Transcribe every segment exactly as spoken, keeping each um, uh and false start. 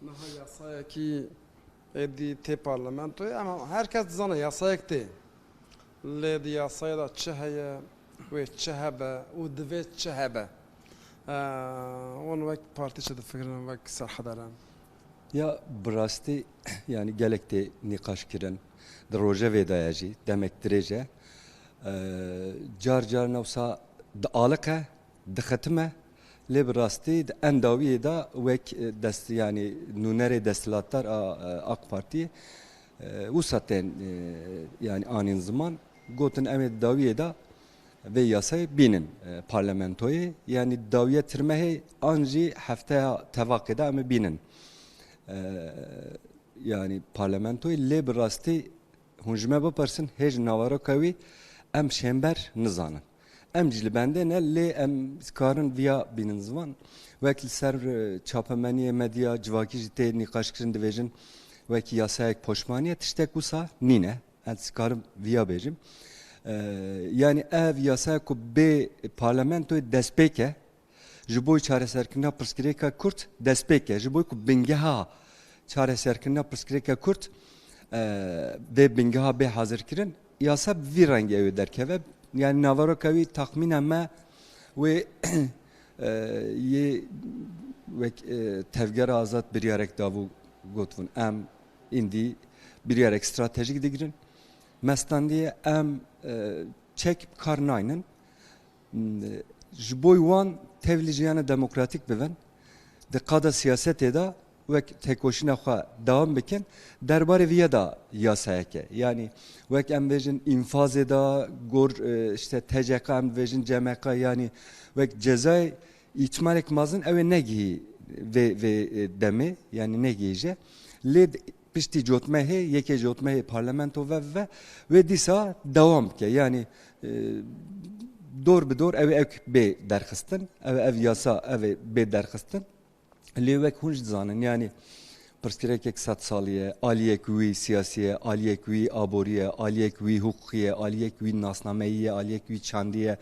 Niha yasayekî êdî tê parlamentoyê, em her kes dizane yasayek tê. Lê di yasayê de çi heye, wê çi hebe û divê çi hebe? Eee, wan wek partî çi difikirin, wek serhederan? Ya bi rastî, yani gelek tê nîqaş kirin. Di rojevê de ye jî, demek dirêj e. Eee, car car ne wisa dialiqe, dixetime. Lê bi rastî di en dawiyê de wek, e, dest, yani nûnerê desthilatdar a, e, AK Partiyê, e, wisa tên, e, yani anîn ziman, gotin em ê di dawiyê de vê yasayê bînin, e, parlamentoyê. Yani dawiye tirmehê an jî hefteya tevaqê de em ê bînin, e, yani parlamentoyê. Lê bi rastî hûn ji me bipirsin, hêj naveroka wî em şênber nizanin. Em jî li bendê ne, lê em karin viya bînin ziman. Wek li ser, e, çapemeniyê, medya civakî jî tê nîqaşkirin, dibêjin wekî yasayek poşmanî ye, tiştek wisa nîne. Ez karim viya bêjim. E, yani ev yasaya ku bê parlamentoyê destpêk e, ji bo çareserkirina pirsgirêka Kurd destpêk e. Ji bo ku bingeha çareserkirina pirsgirêka Kurd, e, vê bingeha bê hazirkirin, yasa bi vî rengî ew ê derkeve. Yani naveroka wî, taxmîna me, wê, e, yê wek, e, Tevgera Azad biryarek dabû, gotvûn em îndî biryarek stratejîk digirin. Me standiye em, e, çek bi kar naynin. Ji bo wan tevlî jiyana demokratîk bibin, di qada siyasetê de wek têkoşîna xwe dewam bikin, derbarê vî ye de yasayek e. Yanî wek em bêjin înfazê de gor, e, işte T C K, em dibêjin C M K, yanî wek cezayê îhtimalek mezin ew ê negihî vê, vê, e, demê, yanî negihîje. Lê piştî cotmehê, yekê cotmehê parlamento ve ve, wê dîsa dewam bike. Yanî, e, dor bi dor ew ê bê derxistin, ew, ev yasa ev ê bê derxistin. Lê wek hûn jî dizanin, yanî pirsgirêkek sed salî ye, aliyek wî siyasî ye, aliyek wî aborî ye, aliyek wî hiqûqî ye, aliyek wî nasnameyî ye, aliyek wî çandî ye,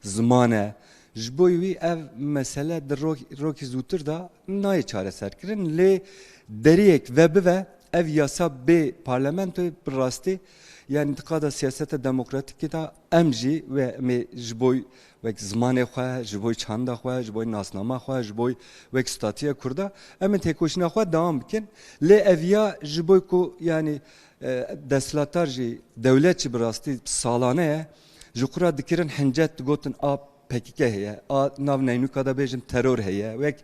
ziman e. Ji bo wî ev mesele di ro-, rokî zûtir de nayê çareserkirin, lê deriyek vebive, ev yasa bê parlamentoyê, bi rastî, yanî di qada siyaseta demokratîkê de em jî wê em ê ji bo wek zimanê xwe, ji bo çanda xwe, ji bo nasnama xwe, ji bo wek statiya Kurda, em ê têkoşîna xwe dewam bikin. Lê ev ya ji bo ku, yanî, e, desthilatdar jî, dewlet jî bi rastî salane ye, ji xwe re dikirin hincet, digotin a P K K heye, a nav neynûka de bêjin teror heye. Wek,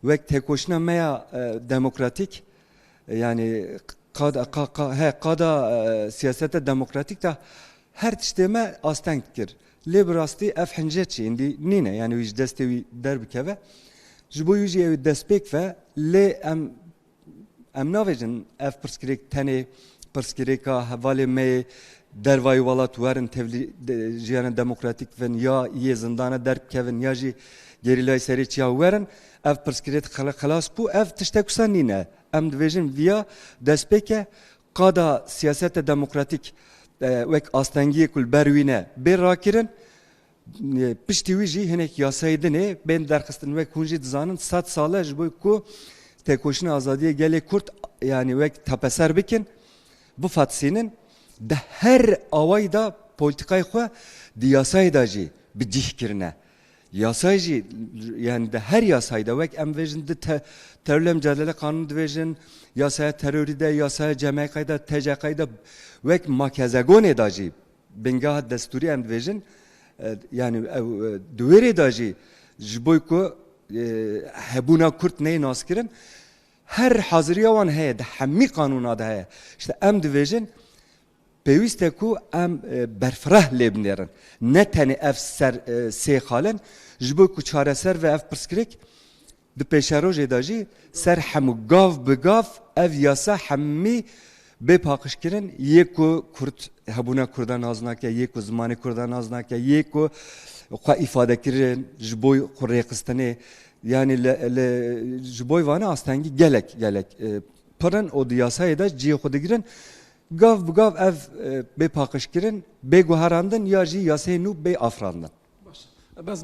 wek têkoşîna me ya, e, demokratîk, e, yanî qada, qa-, qa-, he, qada, e, siyaseta demokratîk de her tiştê me asteng dikir. Lê bi rastî ev hincet jî îndî nîne, yanî wî ji destê wî derbikeve. Ji bo wî jî ew ê destpêk ve, lê em, em navêjin ev pirsgirêk tenê pirsgirêka hevalê me yê dervayî welat werin tevlî de-, jiyana demokratîk bin, ya yê zindana derbikevin, ya jî gerîlayê serê çiya werin. Ev pirsgirêk xela-, xelas bû. Ev tiştek wisa nîne. Em dibêjin viya destpêk e, qada siyaseta demokratîk, e, wek astengiyê ku li ber wî ne, bê rakirin. E, piştî wî jî hinek yasayê din ê bên derxistin. Wek hûn jî dizanin, sed sal e ji bo ku têkoşîna azadiyê gelê Kurd, yanî wek tepeser bikin, bifetisînin. Di her awayî de polîtîkayê xwe di yasayê de jî bi cih kirine. Yasayê jî, yanî di her yasayê de, wek em vêjin di te-, terorle mücadele kanûn dibêjin, yasaya terorî de, yasaya C M K'ê de, T C K'ê de, wek makezegonê de jî, bingeha destûrî em dibêjin, e, yanî ew, e, di wê rê de jî ji bo ku, e, hebûna Kurd neyê naskirin, her haziriya wan heye, di hemî qanûna de heye. İşte em dibêjin, pêwîst e ku em, e, berfireh lê binêrin. Ne tenê ev ser, e, sê xal in, ji bo ku çareser ve ev pirsgirêk, di pêşerojê de jî ser hemû gav bi gav ev yasa hemî bê paqijkirin, yê ku Kurd hebûna Kurda nas nake, yê ku zimanê Kurda nas nake, yê ku xwe îfade kirin ji bo xwe rêxistinê, yanî li, li, ji bo vana astengî gelek, gelek, e, pir in û di yasayê de cihê xwe digirin. Gav bi gav ev, e, bê paqijkirin, bê guherandin ya jî yasayê nû bê afirandin. Baş. Bes